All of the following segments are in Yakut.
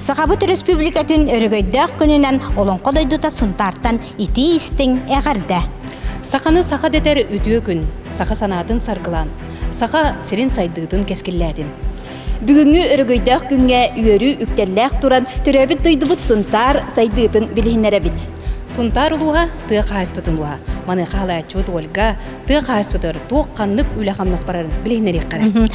Сахабыт Өрөспүүбүлүкэтин өрөгөйдөөх күнүнэн Олоҥхо дойдута Сунтаартан итии-истиҥ эҕэрдэ! Саханы саха дэтэр үтүө күн, саха санаатын саргылаан, саха сирин сайдыытын кэскиллээтин. Бүгүҥҥү өрөгөйдөөх күҥҥэ үөрүү үктэллээх туран төрөөбүт дойдубут Сунтаар сайдыытын билиһиннэрэбит. Сунтаар улууһа тыа хаһаайыстыбатын улууһа. Маныаха халааччыбыт Ольга тыа хаһаайыстыбатыгар туох ханнык үлэ-хамнас барарын билиһиннэриэххэ эрэ.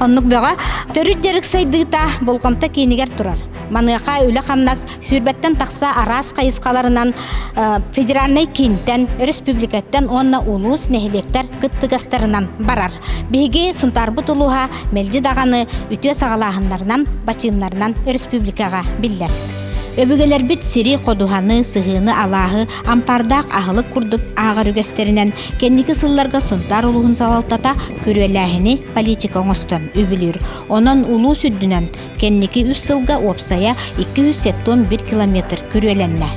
Оннук бөҕө. Төрүт дьарык сайдыыта болҕомто киинигэр турар. Маныаха үлэ-хамнас сүүрбэттэн тахса араас хайысхаларынан федеральнай киинтэн, өрөспүүбүлүкэттэн уонна улуус, нэһилиэктэр кыттыгастарынан барар. Биһиги Сунтаарбыт улууһа мэлдьи даҕаны үтүө саҕалааһыннарынан, бачыымнарынан өрөспүүбүлүкэҕэ биллэр. Өбүгэлэрбит сири, ходуһаны, сыһыыны, алааһы, ампаардаах аһылык курдук ааҕар үгэстэринэн кэнники сылларга Сунтаар улууһун салалтата күрүөлээһини политика оҥостон үбүлүүр. Онон улуус үрдүнэн Кэнники үс сылга уопсайа 271 километр күрүөлэннэ.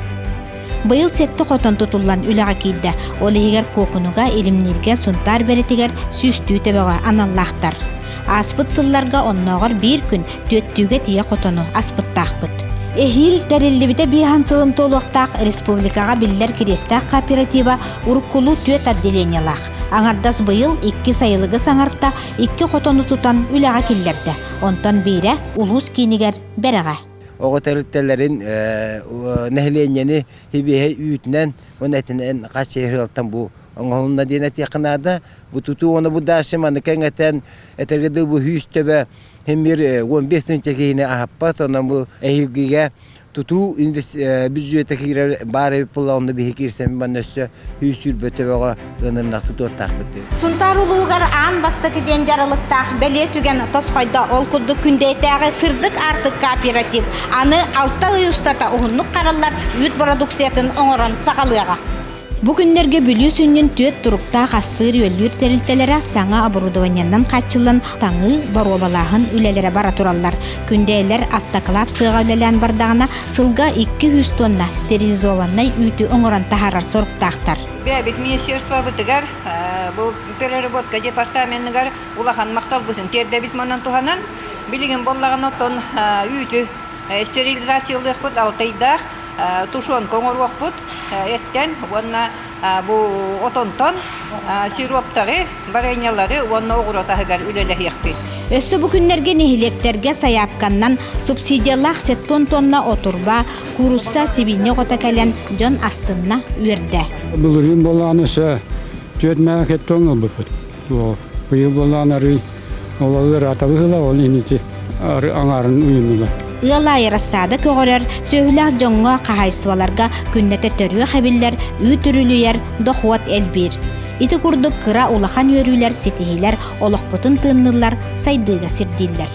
Быйыл сэттэ хотон тутуллан үлэҕэ киирдэ. Ол иһигэр Куокунуга, Илимнииргэ, Сунтаар Бэрэтигэр сүүстүү төбөҕө аналлаахтар. Ааспыт сылларга оннооҕор биир күн түөттүүгэ тиийэ хотону аспыттаахпыт. Эһиил тэриллибитэ биэһэн сылын туолуохтаах республикаҕа биллэр Кириэстээх кооператива уруккулуу түөрт отделениелаах. Аҥардас быйыл икки сайылыгы саҥарта, икки хотону тутан үлэҕэ киллэрдэ. Онтон биирэ улуус киинигэр Бэрэҕэ. Оҕо тэрилтэлэрин нэһилиэнньэни хибиэһэй үүтүнэн уонна этинэн хааччыйар ыалтан бу оҥоһулунна диэн этиэххэ наада. Бу тутуу уонна бу дальше маны кэҥэтэн этэргэ дылы бу сүүс төбө химир 15 тыһыынча киһини аһаппат. Онон бу эһиилгигэ тутуу бүддьүөтэ киирэр баар эбит буолла онно биһи киирсэн манна өссө 120 төбөҕө ыанырнах тутуохтаахпыт диэн. Сунтаар улууһугар аан бастакы диэн дьаралыктаах бэлиэ түгэн тосхойдо. Ол курдук Күндэйэтээҕи Сырдык аартык кооператив аны алта ый устата уһуннук хараллар үүт бородууксуйатын оҥорон саҕалыаҕа. Бу күннэргэ Бүлүү сүнньүн түөрт туруктаах астыыр-үөллүүр тэрилтэлэрэ саҥа оборудованиенан хааччыллан таҥыы, боруобалааһын үлэлэрэ бара тураллар. Күндэйэлэр автоклав сыаҕа үлэлээн бардаҕына, сылга 200 тонна стерилизованнай үүтү оҥорон таһаарар соруктаахтар. Бэйэбит министерствобытыгар бу переработка департаменыгар улахан махталбытын тиэрдэбит манан туһанан. Билигин буоллаҕына оттон үүтү стерилизациялыахпыт алтайдаах тушенка оҥоруохпут эттэн уонна бу отонтон сироптары, вареньялары уонна оҕуруот аһыгар үлэлэһиэхпит. Өссө бу күннэргэ нэһилиэктэргэ сайаапканнан субсидиялаах 70 тонна отурба, куурусса, сибиинньэ оҕото кэлэн дьон астынна, үөрдэ. Былырыын буолаан өссө түөрт мээнэ тон ылбыппыт. Быйыл буолаан арый Ол ыараата быһыыла, ол инити аҥаарын уйуннулар. Ыал аайы рассада көҕөрөр, сүөһүлээх дьоҥҥо, хаһаайыстыбаларга күннэтэ төрүөх эбиллэр, үүт үрүлүйэр, дохуот элбиир. Ити курдук кыра улахан үөрүүлэр, ситиһиилэр олохпутун тыынныыллар, сайдыыга сирдииллэр.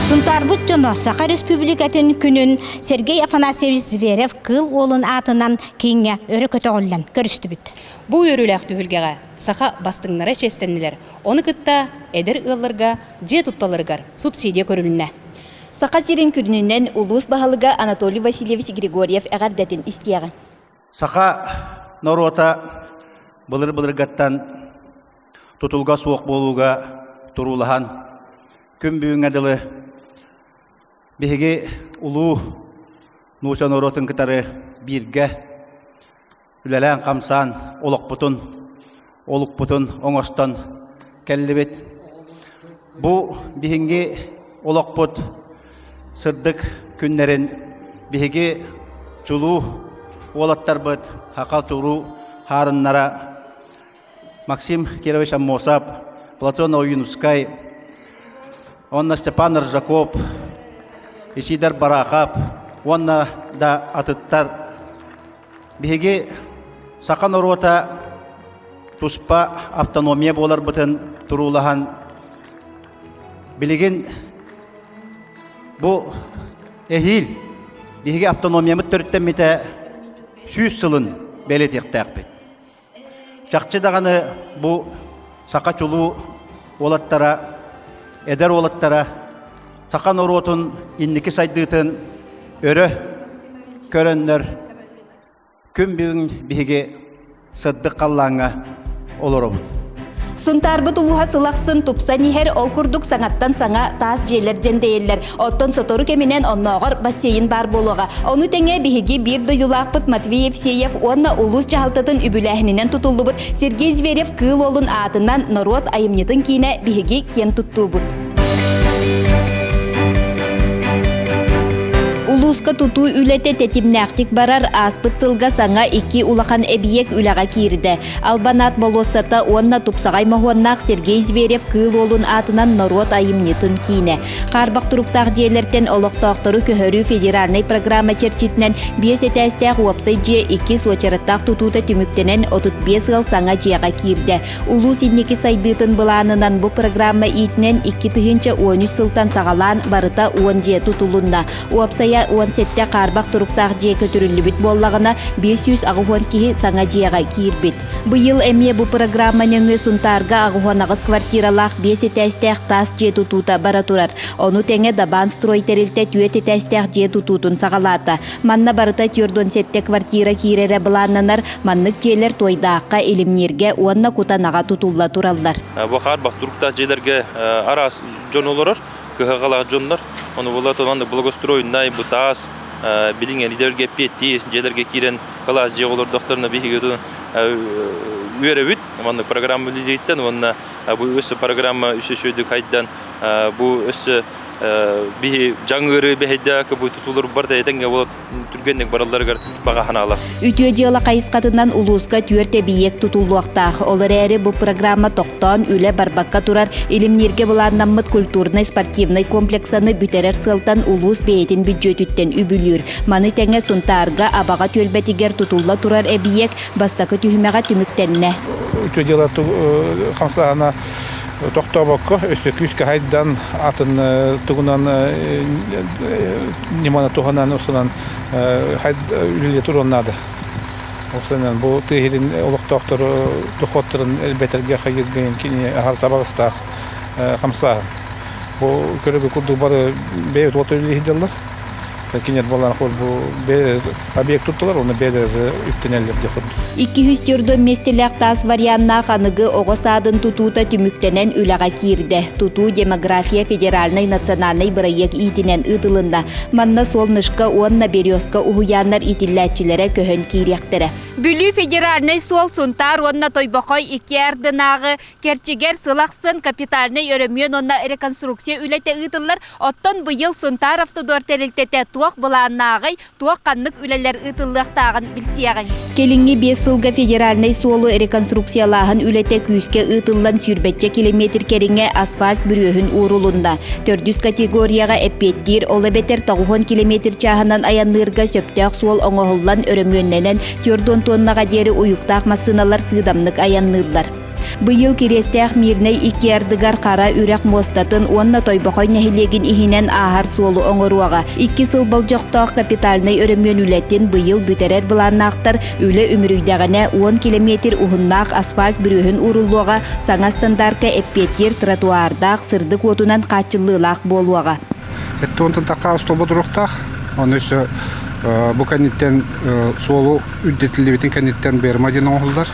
Сунтаарбыт дьоно Саха Республикатын күнүн Сергей Афанасьевич Зверев Кыыл Уолун аатынан кииҥҥэ өрө көтөҕүллэн көрүстүбүт. Бу үөрүүлээх түһүлгэҕэ саха бастыҥнара чиэстэннилэр, ону кытта эдэр ыалларга дьиэ тутталларыгар субсидия көрүлүннэ. Саха сирин күнүнэн улуус баһылыга Анатолий Васильевич Григорьев эҕэрдэтин истиэҕэ. Саха норуота былыр-былыргаттан тутулга суох буолууга туруулаһан күн бүгүҥҥэ дылы биһиги улуу нууча норуотун кытары бииргэ үлэлээн-хамсаан олохпутун, олукпутун оҥостон кэллибит. Бу биһиги олохпут сырдык күннэрин биһиги чулуу уолаттарбыт, хахал чулуу хаарыннара Максим Кирович Аммосов, Платон Ойуунускай, уонна Степан Ржаков, Исидор Барахов уонна да атыттар Биһиги саха норуота туспа автономия буоларбытын туруулаһан билигин бу эһиил биһиги автономиямыт төрүттэммитэ сүүс сылын бэлиэтиэхтээхпит. Чахчы даҕаны бу саха чулуу уолаттара, эдэр уолаттара саха норуотун инники сайдыытын өрө көрөннөр күн бүгүн биһиги сырдык халлааҥҥа олоробут. Сунтаарбыт улууһа сыл ахсын тупсан иһэр, ол курдук саҥаттан саҥа таас дьиэлэр дьэндэйэллэр. Оттон сотору кэминэн оннооҕор бассейн баар буолуоҕа. Ону тэҥэ биһиги биир дойдулаахпыт Матвей Евсеев уонна улуус дьаһалтатын үбүлээһининэн тутуллубут Сергей Зверев Кыыл Уолун аатынан норуот айымньытын киинэ биһиги киэн туттуубут. Улууска тутуу үлэтэ тэтимнээхтик барар, ааспыт сылга саҥа икки улахан эбийиэк үлэҕэ киирдэ. Албан аат болуоссата уонна тупсаҕай моһуоннаах Сергей Зверев Кыыл Уолун аатынан норуот айымньытын киинэ. Хаарбах туруктаах дьиэлэртэн олохтоохтору көһөрүү федеральнай программа чэрчитинэн биэс этээстээх уопсай дьиэ иккис уочараттаах тутуута түмүктэнэн 35 ыал саҥа дьиэҕэ киирдэ. Улуус инники сайдыытын былаанынан бу программа иитинэн 2013 сылтан саҕалаан барыта 10 дьиэ тутулунна. Уопсайа 17 хаарбах туруктаах дьиэ көтүрүллүбүт буоллаҕына, 580 киһи саҥа дьиэҕэ киирбит. Быйыл эмиэ бу программа нөҥүө Сунтаарга 88 квартиралаах биэс этээстээх таас дьиэ тутуута бара турар. Ону тэҥэ Дабаан строй тэрилтэ түөрт этээстээх дьиэ тутуутун саҕалаата. Манна барыта 47 квартира киирэрэ былааннанар, маннык дьиэлэр Туойдаахха, Илимнииргэ уонна Кутанаҕа тутулла тураллар. Бу хаарбах туруктаах дьиэлэргэ араас дьон олорор. кыһалҕалаах дьоннор. Ону була онон благоустройнай, бутаас, билиҥ эридэбилгэ эппиэттиир дьиэлэргэ киирэн кылаас дьиэ олордохторуна биһиги үөрэбит маннык программа үлэлиириттэн уонна бу өссө программа үс үчүгэйдик хайдан бу өссө биһи дьаҥ ыарыы бэһэйдээх бу тутуулар барыта этэҥҥэ буолан түргэнник баралларыгар баҕа санаалаах. Үтүө дьыала хайысхатынан улууска түөрт эбийиэк тутуллуохтаах. Ол эрээри бу программа тохтоон үлэ барбакка турар Илимнииргэ былааннаммыт культурнай-спортивнай комплексаны бүтэрэр сыалтан улуус бэйэтин бүддьүөтүттэн үбүлүүр. Маны тэҥэ Сунтаарга Абаҕа түөлбэтигэр тутулла турар эбийиэк бастакы түһүмэҕэ түмүктэннэ. Үтүө дьыала хамсааһына тохтообокко өссө күүскэ хайдан атын тугунан ньыманы туһанан устунан үлэлии туруон наада. Устунан бу тыа сирин олохтоохтору дохуоттарын элбэтэргэ хайыырга кини аһар табаҕыстаах хамсааһын. Бу көрөгө курдук бары бэйэ туота үлэлии сылдьаллар. Кинилэр буолан бу объект туттулар, уонна бэйэлэрэ үктэнэллэр диэх курдук. 204 миэстэлээх таас варианнаах аныгы оҕо саадын тутуута түмүктэнэн үлэҕэ киирдэ. Тутуу «Демография» федеральнай национальнай бырайыак иитинэн ыытылынна. Манна Солнышко уонна Березка уһуйааннар иитиллээччилэрэ көһөн киириэхтэрэ. Бүлүү федеральнай суол Сунтаар уонна Тойбохой икки ардынааҕы Кэрчигэр сыл ахсын капитальнай өрөмүөн уонна реконструкция үлэтэ ыытыллар. Оттон быйыл Сунтаар Автодор тэрилтэтэ туох былааннааҕый, туох ханнык үлэлэр ыытыллыахтааҕын билсиэҕиҥ. Кэлиҥҥи биэс сылга федеральнай суолу реконструкциялааһын үлэтэ күүскэ ыытыллан сүүрбэччэ километр кэриҥэ асфальт бүрүөһүн уурулунна. Төрдүс категорияҕа эппиэттиир, ол эбэтэр 90 километр чааһынан айанныырга сөптөөх суол оҥоһуллан өрөмүөннэнэн 40 тоннаҕа диэри уйуктаах массыыналар сыыдамнык айанныыллар. Быйыл Кириэстээх Мирнэй икки ардыгар Хара Үрэх муостатын уонна Тойбохой нэһилиэгин иһинэн ааһар суолу оҥоруоҕа. Икки сыл болдьохтоох капитальнай өрөмүөн үлэтин быйыл бүтэрэр былааннаахтар. Үлэ үмүрүйдэҕинэ 10 килэмиэтир уһуннаах асфальт бүрүөһүн ууруллуоҕа, саҥа стандарка эппиэттиир тротуардаах, сырдык уотунан хааччыллыылаах буолуоҕа. Эттэ тахха остуолба туруохтаах. Ону өссө бу кэнниттэн суолу үрдэтиллибитин кэнниттэн берма диэн оҥоһуллар.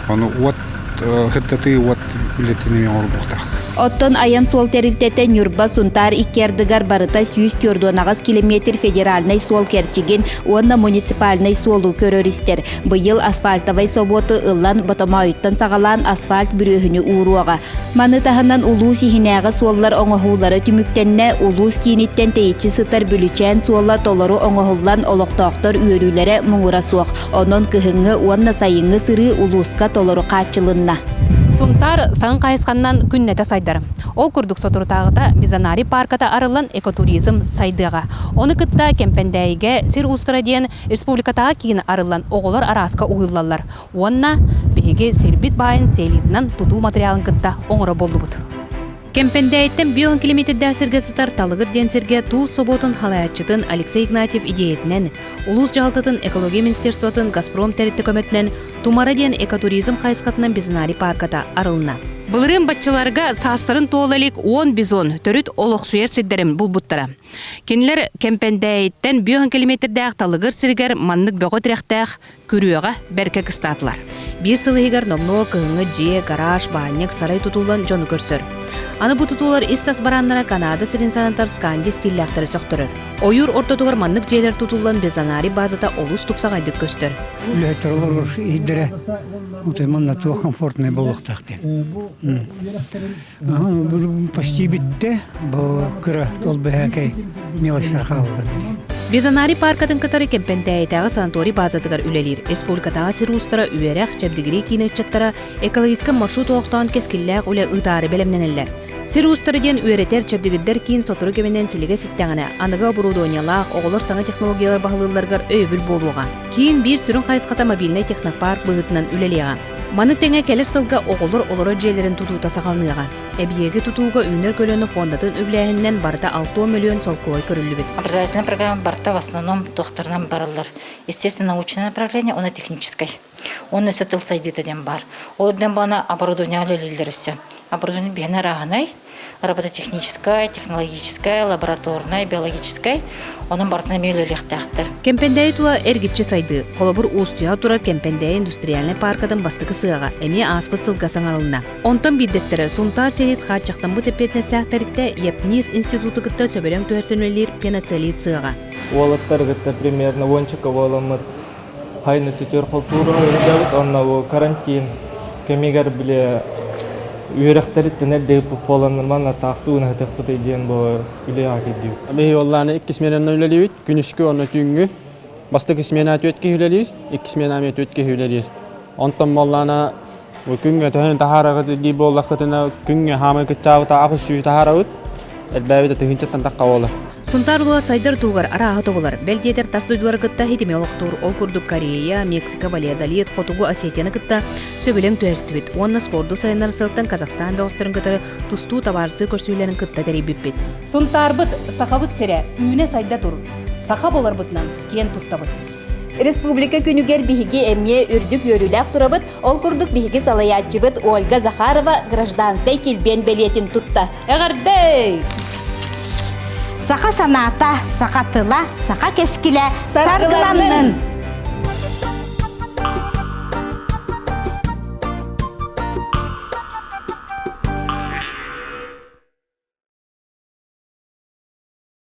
Ону уот сырдатыы уот үлэтин эмиэ оҥорбуохтаах. Оттон айан суол тэрилтэтэ Ньурба Сунтаар икки ардыгар барыта 148 километр федеральнай суол кэрчигин уонна муниципальнай суолу көрөр-истэр. Быйыл асфальтовай собуоту ылан Ботомоойуттан саҕалаан асфальт бүрүөһүнү ууруоҕа. Маны таһынан улуус иһинээҕи суоллар оҥоһуулара түмүктэннэ, улуус кииниттэн тэйиччи сытар Бүлүчээн суола толору оҥоһуллан олохтоохтор үөрүүлэрэ муҥура суох. Онон кыһыҥҥы уонна сайыҥҥы сырыы улууска толору хааччылынна. Сунтаар саҥа хайысханнан күннэтэ сайдар. Ол курдук соторутааҕыта Бизонари паарката арыллан экотуризм сайдыаҕа. Ону кытта Кэмпэндээйигэ сир уустара диэн республикатааҕы киин арыллан оҕолор арааска уһуйуллаллар. Уонна биһиги сирбит баайын селитынан тутуу материалын кытта оҥоро буоллубут. Кэмпэндээйиттэн 50 километрдээх сиргэ сытар Талыгыр диэн сиргэ туус собуотун халайааччытын Алексей Игнатьев идиэйэтинэн, улуус дьаһалтатын экология министерствотын Газпром тэрилтэ көмөтүнэн Тумара диэн экотуризм хайысхатынан бизонарий паарката арылынна. Былырыын баччаларга саастарын туола илик 10 бизон төрүт олохсуйар сирдэрин булбуттара. Кинилэр Кэмпэндээйиттэн 50 километрдээх Талыгыр сиригэр маннык бөҕө тирэхтээх күрүөҕэ бэркэ кыстаатылар. Биир сыл иһигэр номнуо кыһыҥҥы дьиэ, гараж, баанньык, сарай тутуллан дьону көрсөр. Аны бу тутуулар ис-тас барааннара Канада сирин санатар сканди стиллээхтэрэ сөхтөрөр. Ойуур ортотугар маннык дьиэлэр тутуллан Безанарий базата олус тупсаҕайдык көстөр. Үлэһиттэр олорор иһирдэрэ манна туох комфортнай буолуохтаах диэн. Почти бүттэ, бу кыра ол бэһээкэй мелочтар хааллылар били. Безанарий пааркатын кытары Кэмпэндээйитээҕи санаторий базатыгар үлэлиир республикатааҕы сир уустара үөрэх, чэбдигирии киин ыччаттара экологическай маршрут олохтоон кэскиллээх үлэ ыытаары бэлэмнэнэллэр. Сир уустара диэн үөрэтэр, чэбдигирдэр киин сотору кэминэн силигэ ситтэҕинэ, аныгы оборудованиелаах, оҕолор саҥа технологиялар баһылыылларыгар өйөбүл буолуоҕа. Киин биир сүрүн хайысхата мобильнай технопарк быһыытынан үлэлиэҕэ. Маны тэҥэ кэлэр сылга оҕолор олорор дьиэлэрин тутуута саҕаланыаҕа. Эбийиэги тутууга үүнэр көлүөнэ фондатын үбүлээһининэн барыта 60 мөлүйүөн солкуобай көрүллүбүт. Образовательная программа барыта в основном туохтарынан бараллар. Естественно, научное направление, уонна техническай. Уонна өссө тыл сайдыыта диэн баар. Ол үрдүнэн буолана оборудование үлэлииллэр өссө. Оборудование биһиэнэ арааһынай, робототехническай, технологическай, лабораторнай, биологическай. Онон барытын эмиэ үлэлиэхтээхтэр. Кэмпэндээйи тула эргиччи сайдыы. Холобур, Уустуйаҕа турар Кэмпэндээйи индустриальнай пааркатын бастакы сыаҕа эмиэ ааспыт сылга саҥарылынна. Онтон биирдэстэрэ Сунтаар сэлиит хааччахтаммыт эппиэтинэстээх тэрилтэ ЯПНИС институту кытта сөбүлэҥ түһэрсэн үлэлиир пеноцелит сыаҕа. Уолаттар кытта примерно уончака буоламмыт хайны түтүр холтуура ыйдабыт онно бу карантин кэмигэр бile үөрэхтэриттэн эрдэ буоланнар таахтыы унаһытыахпытый диэн бу үлэҕэ кирдибит. Биһи уоллааны икки сменанан үлэлиибит. Күнүскү уонна түүҥҥү. Бастакы смена түөрт киһи үлэлиир, икки смена эмиэ түөрт киһи үлэлиир. Онтон буоллаана күҥҥэ төһөнү таһаараргыт дии буоллаххытына күҥҥэ хаамай кыччаабыта 800 таһаарабыт. Элбээбитэ тыһыынчаттан тахха буолар. Сунтаар улууһа сайдар туһугар арааһы тобулар. Бэл диэтэр тас дойдулары кытта ситими олохтуур. Ол курдук Корея, Мексика, Валиадалит, Хотугу Осетияны кытта сөбүлэҥ түһэрстибит уонна спорду сайыннарар сылтан Казахстан бөҕөстөрүн кытары тустуу табаарыстыы көрсүүлэрин кытта тэрийбиппит. Сунтаарбыт, Сахабыт сирэ үүнэ-сайда тур. Саха буоларбытынан киэн туттабыт. Республика күнүгэр биһиги эмиэ үрдүк үөрүүлээх турабыт. Ол курдук биһиги салайааччыбыт Ольга Захарова гражданскай килбиэн бэлиэтин тутта. Эҕэрдэй! Саха санаата, саха тыла, саха кэскилэ саргыланнын!